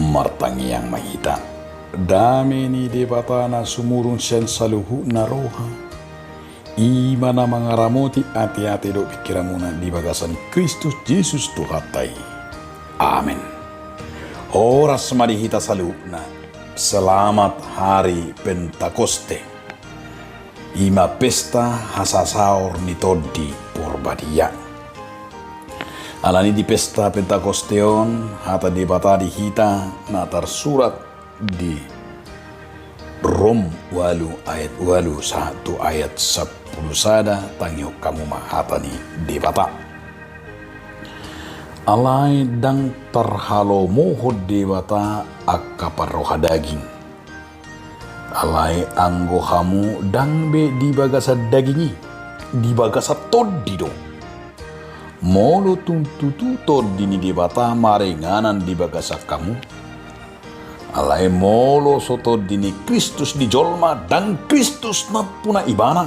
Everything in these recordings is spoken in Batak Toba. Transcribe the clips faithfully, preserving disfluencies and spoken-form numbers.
Martangiang ma hita. Dame ni Debata na sumurung sian saluhutna roha, i ma na mangaramoti ateate dohot pingkiranmuna di bagasan Kristus Jesus Tuhanta i. Amen. Horas ma di hita saluhutna. Selamat Hari Pentakoste. I ma pesta hasasaor ni Tondi Porbadia. Alani di pesta Pentakoste on, hata Debata di hita na tarsurat di Rom ualu ayat ualu sahat tu ayat sampulu sada, tangihon hamu ma hata ni Debata. Alai ndang tarhalomohon Debata angka parroha daging. Alai anggo hamu ndang be di bagasan daging i, di bagasan Tondi do. Molo tung tutu Tondi ni Debata maringanan di bagasan hamu. Alai molo so Tondi ni Kristus di jolma, ndang Kristus nampuna ibana.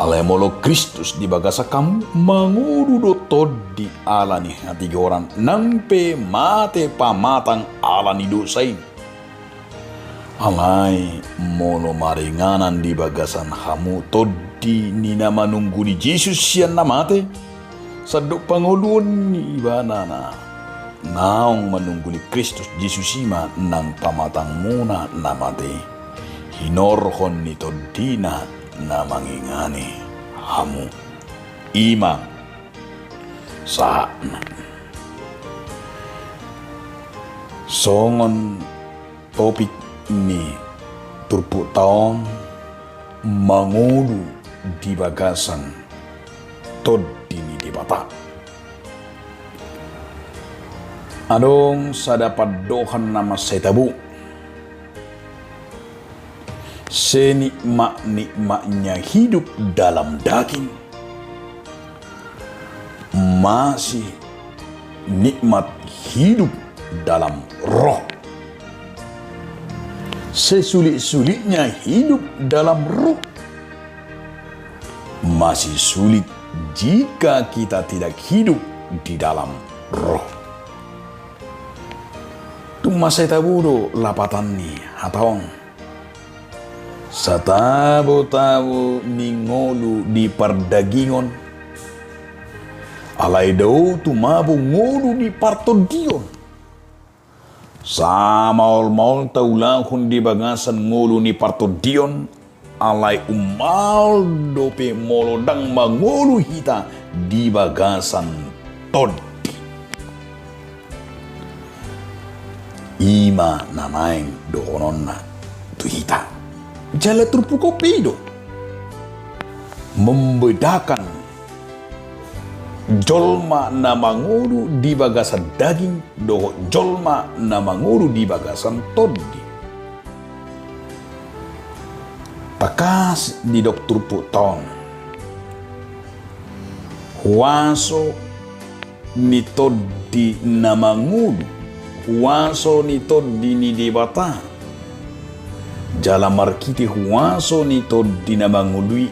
Alai molo Kristus di bagasan hamu, mangolu do Tondi ala ni hatigoran, nang pe mate pamatang ala ni dosa i. Alai molo maringanan di bagasan hamu Tondi ni na manungguli Jesus sian na mate, sandok pangoluon ni ibana na naung manungguli Kristus Jesus i ma nang pamatangmuna na mate, hinorhon ni Tondina na mangingani hamu. I ma sahatna. Songon topik ni turpukta on, mangolu di bagasan Tondi ni Debata. Adong sada pandohan na mansai tabo. Senikmat-nikmatnya hidup dalam daging, masih nikmat hidup dalam roh. Sesulit-sulitnya hidup dalam roh, masih sulit jika kita tidak hidup di dalam roh. Tung mansai tabo do lapatan ni hata on. Satabo-tabo ni ngolu di pardagingon, alai dao tumabo ngolu di partondion. Samaol-maol taulahon di bagasan ngolu ni partondion, alai ummaol dope molo ndang mangolu hita di bagasan Tondi. I ma na naeng dohononna tu hita. Jala turpuk on pe i do membedakan jolma na mangolu di bagasan daging dohot jolma na mangolu di bagasan Tondi. Tangkas didok turpukta on, huaso ni Tondi na mangolu, huaso ni Tondi ni Debata. Jala marhite huaso ni Tondi na mangolu i,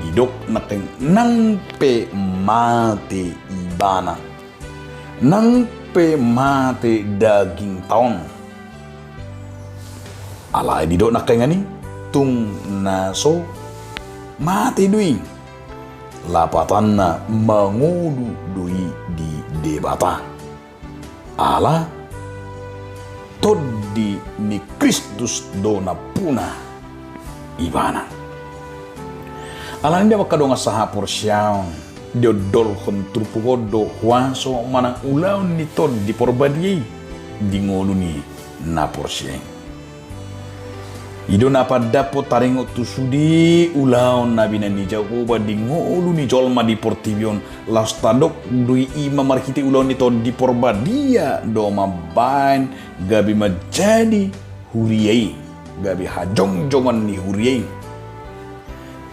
didok nangkin, nang pe mate ibana, nang pe mate dagingta on. Alai didok nangkiningan i, tung na so mate do i, lapatanna mangolu do i di Debata. Ala Tondi ni Kristus do nampuna ibana. Alani i, angka dongan sahaporseaon, diondolhon turpuk on do huaso manang ulaon ni Tondi Porbadia i di ngolu ni na porsea i. I do na pandapothon taringot tu sude ulaon na binahen ni Jahowa di ngolu ni jolma di portibi on, laos tadok do i, i ma marhite ulaon ni Tondi Porbadia do mambahen gabe manjadi huria i, gabe hajongjongan ni huria i.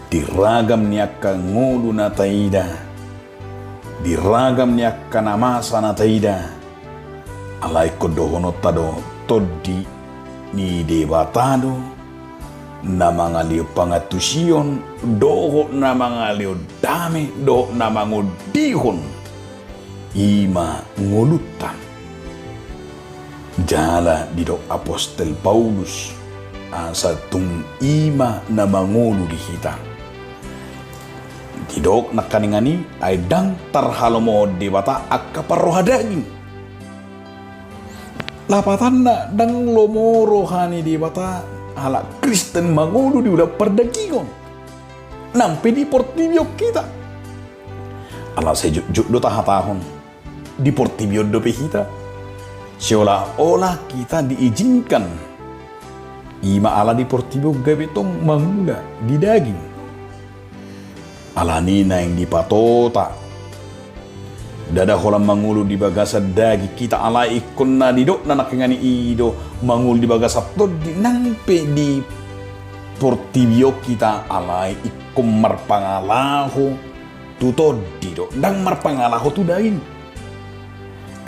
Di ragam ni angka ngolu na taida, di ragam ni angka na masa na taida, alai ingkon dohononta do, Tondi ni Debata do na mangalehon pangantusion dohot na mangalehon dame dohot na mangondihon i ma ngolunta. Jala didok apostel Paulus, asa tung i ma na mangolu di hita. Didok nangkaningan i, ai ndang tarhalomohon Debata angka parroha daging. Lapatanna, ndang lomo roha ni Debata halak Kristen mangolu di ulaon pardagingon, nang pe di portibi on hita. Ala sai jotjot do tahatahon, di portibi on dope hita, seolah-olah hita diizinkan, i ma ala di portibi on gabe tong mangula di daging. Alani naeng dipatota, ndada holan mangolu di bagasan daging hita, alai ingkon na didok nangkaningan i do mangolu di bagasan tondi, nang pe di portibi on hita, alai ingkon marpangalaho tu tondi do, ndang marpangalaho tu daging.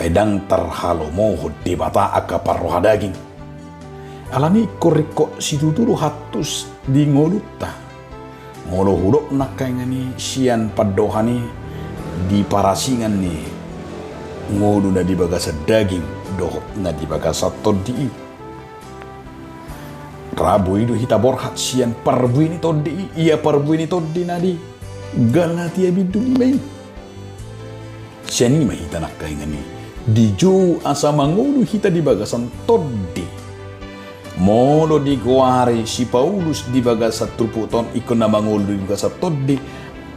Ai ndang tarhalomohon Debata angka parroha daging. Alani i ingkon ringkot situtu do hantus di ngolunta. Molo hudok nangkaningan i sian pandohan i, di parasingan ni ngolu na di bagasan daging dohot na di bagasan tondi i. Ra boi do hita borhat sian parbue ni tondi i, ia parbue ni tondi na di Galatia bindu lima i. Sian i ma hita nangkaningan i dijou asa mangolu hita di bagasan tondi. Molo digoari si Paulus di bagasan turpukta on ingkon na mangolu di bagasan tondi,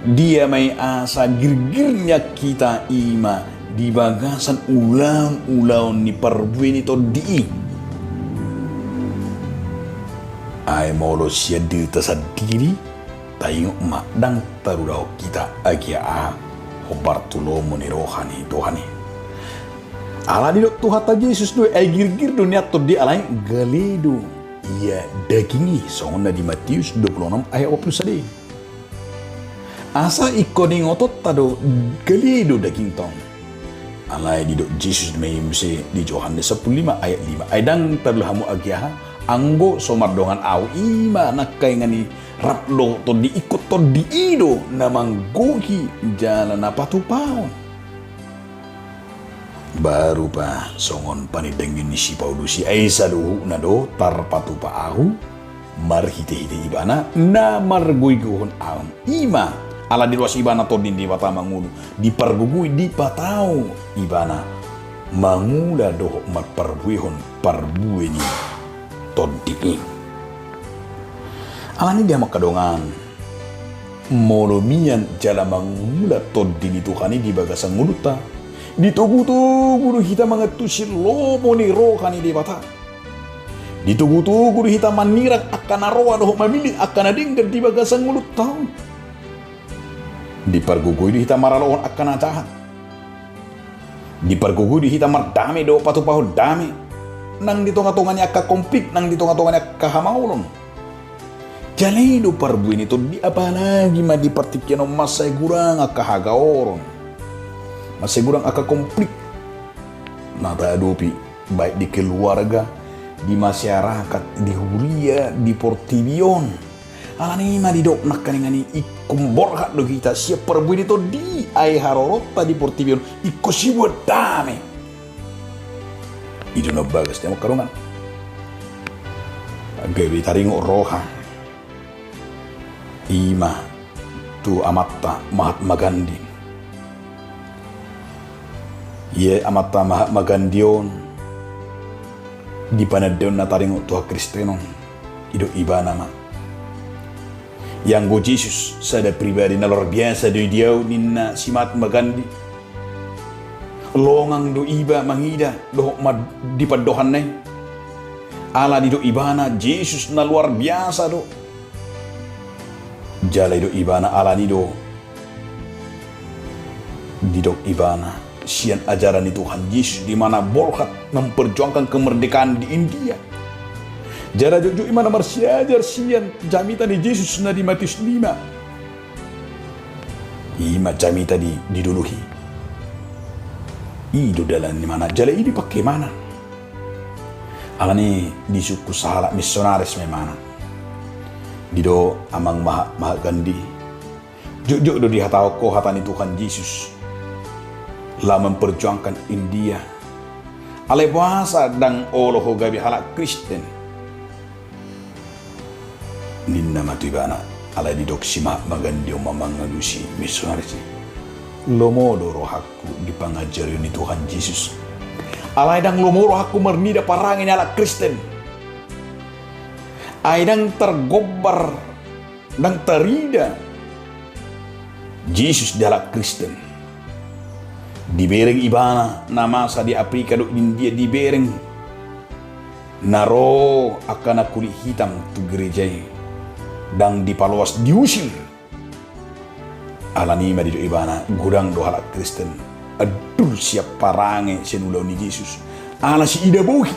dia ma i asa girgir nian hita i ma di bagasan ulaon-ulaon ni parbue ni tondi i. Ai molo sian dirita sandiri, taingot ma ndang tarulahon hita agia aha hombar tu lomo ni roha ni Tuhan i. Ala didok Tuhanta Jesus do i, ai girgir do nian tondi i, alai gale do ia daging i, songon na di Matius dua pulu onom ayat opat pulu sada i. Asa ingkon ingotonta do gale do dagingta on. Alai didok Jesus ma i muse di Johannes sampulu lima ayat lima, ai ndang tarulahon hamu agia aha, anggo so mardongan Ahu, i ma nangkaningan i rap dohot tondi, ingkon tondi i do na manggohi jala na patupahon. Baru pa songon panindangion ni si Paulus i, ai saluhutna do tarpatupa Ahu marhitehite Ibana na margoigoihon Ahu. I ma ala diloas Ibana Tondi ni Debata mangolu, dipargogoi, dipatau Ibana mangula dohot marparbuehon parbue ni tondi i. Alani i, di hamu angka dongan, molo mian jala mangula Tondi ni Tuhan i di bagasan ngolunta, ditogutogu do hita mangantusi lomo ni roha ni Debata. Ditogutogu do hita manirang angka na roa dohot mamillit angka na denggan di bagasan ngolunta on. Dipargogoi do hita maralohon angka na jahat. Dipargogoi do hita mardame dohot patupahon dame nang di tongatonga ni angka konflik, nang di tongatonga ni angka hamaolon. Jala i do parbue ni tondi, apalagi ma di partingkian on mansai gurang angka hagaoron, mansai gurang angka konflik na taadopi, baik di keluarga, di masyarakat, di huria, di portibi on. Alani i ma didok nangkaningan i, ingkon borhat do hita sian parbue ni tondi i, ai haroronta di portibi on ingkon sibuan dame. I do na umbagas, di hamu angka dongan, gabe taringot roha, i ma tu amanta Mahatma Gandhi. Ia amanta Mahatma Gandhi on, di panandaonna taringot tu hakristenon, didok ibana ma, ianggo Jesus sada pribadi na luar biasa do i di ahu, ninna si Mahatma Gandhi. Longang do iba mangida dohot ma di pandohanna i. Ala didok ibana Jesus na luar biasa do. Jala didok ibana, alani do didok ibana sian ajaran ni Tuhan Jesus, di mana borhat memperjuangkan kemerdekaan di India. Jala jotjot ibana marsiajar sian jamita ni Jesus na di Matius lima. I ma jamita di, di dolok i. I do dalan ni ibana, jala i do pangke ibana. Alani i disungkun sahalak misionaris ma ibana. Didok amang Maha, Mahatma Gandhi, jotjot do dihatahon ho hata ni Tuhan Jesus laho memperjuangkan India. Alai boasa ndang olo ho gabe halak Kristen? Ninna ma tu ibana, alai didok si Mahatma Gandhi on ma mangalusi misionaris i, lomo do rohangku di pangajarion ni Tuhan Jesus. Alai ndang lomo rohangku marnida parange ni halak Kristen. Ai ndang targombar, ndang tarida Jesus di halak Kristen. Dibereng ibana na masa di Afrika dohot India, dibereng na ro angka na kulit hitam tu gereja i, ndang dipaloas, diusir. Alani i ma didok ibana, godang do halak Kristen andul sian parange, sian ulaon ni Jesus, ala siida bohi.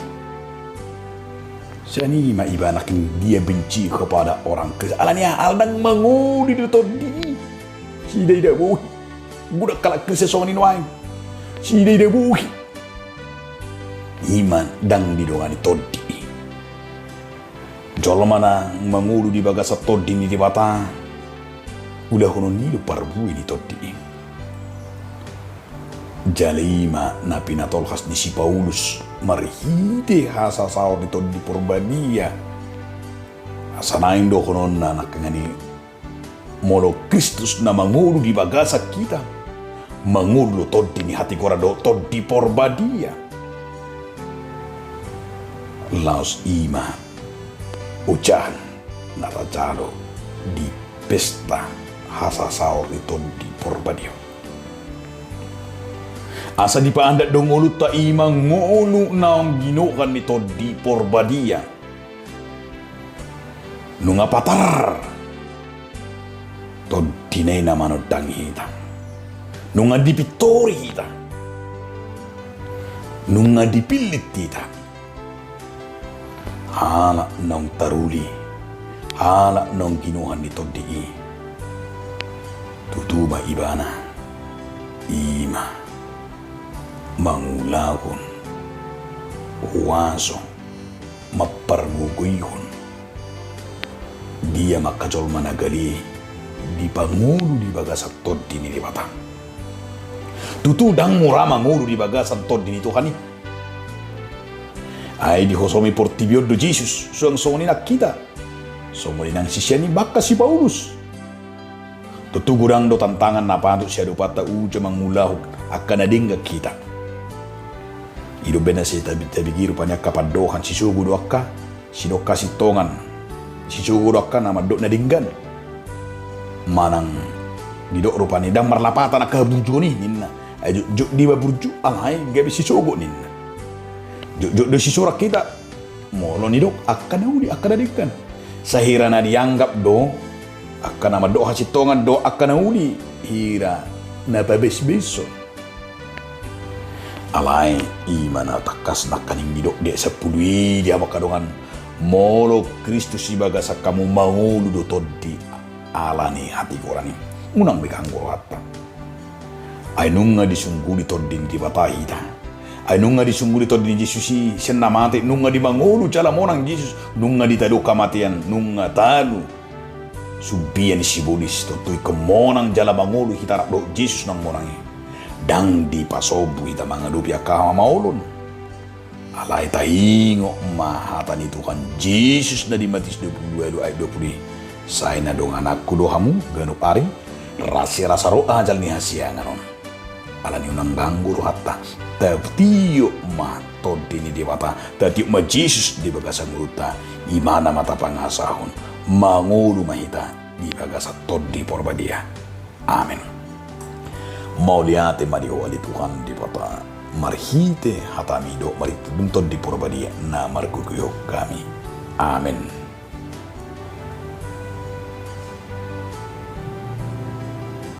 Sian i ma ibana, dia benci kepada orang Kristen. Alani aha? Ala ndang mangolu do tondi i. Siida-ida bohi. Godang halak Kristen songon i nuaeng. Siida-ida bohi. I ma ndang didongani tondi i. Jolma na mangolu di bagasan tondi ni Debata, ulahonon ni i do parbue ni tondi i. Jala i ma na pinatolhas ni si Paulus marhite hasasaor ni Tondi Porbadia. Asa naeng dohononna nangkaningan i, molo Kristus na mangolu di bagasan hita, mangolu do tondi ni hatigoran dohot Tondi Porbadia. Laos i ma ojahan na tajalo di pesta hasasaor ni Tondi Porbadia. Asa dipaandar do ngolunta i ma ngolu naung ginohan ni Tondi Porbadia. Nunga patar tondina i na manondangi hita. Nunga dipintori hita. Nunga dipillit hita. Halak naung taruli, halak naung ginohan ni tondi i. Tutu ma ibana, i ma mangulahon huaso, mampargogoihon. Dia ma angka jolma na gale dipangolu di bagasan tondi ni Debata. Tutu ndang mura mangolu di bagasan tondi ni Tuhan i. Ai dihosomi portibi on do Jesus, suang songon i nang hita. Songon i nang sisean i, bahkan si Paulus. Tutu godang do tantangan na patut siadopanta uju mangulahon angka na denggan hita. I do umbahen na sai tabi-, tabi-, i rupani angka pandohan, sisogo do angka, sidok hasintongan, sisogo do angka na mandok na denggan. Manang didok rupani ndang marlapatan angka haburjuon i ninna. Ai jotjot do iba burju, alai gabe sisogo ninna. Jotjot do sisorak hita molo nidok angka na uli, angka na denggan. Sahira na dianggap do angka na mandok hasintongan do angka na uli, hira na pabesbeshon. Alai i ma na tangkas nangkaning didok di ayat sampulu i, di hamu angka dongan, molo Kristus i bagasan hamu, mangolu do tondi ala ni hatigoran i. Unang be ganggu rohanta. Ai nunga disungguli tondi ni Debata hita. Ai nunga disungguli tondi ni Jesus i sian na mate, nunga dimangolu jala monang Jesus, nunga ditaluhon hamatean, nunga talu sumbian sibolis, tontu ingkon monang jala mangolu hita rap dohot Jesus naung monang i. Ndang dipasombu hita mangadopi angka hamaolon. Alai taingot ma hata ni Tuhan Jesus na di Matius dua pulu dua ayat dua pulu i, sai na dongananku do hamu ganup ari, rasi rasa roha jala ni hasiangan on. Alani unang ganggu rohanta, tatiop ma tondi ni Debata, tatiop ma Jesus di bagasan ngolunta, ibana ma tapangasahon, mangolu ma hita di bagasan Tondi Porbadia. Amen. Mauliate ma di Ho ale Tuhan Debata, marhite hataMi dohot marhite Tondi Porbadia na margogoihon hami. Amen.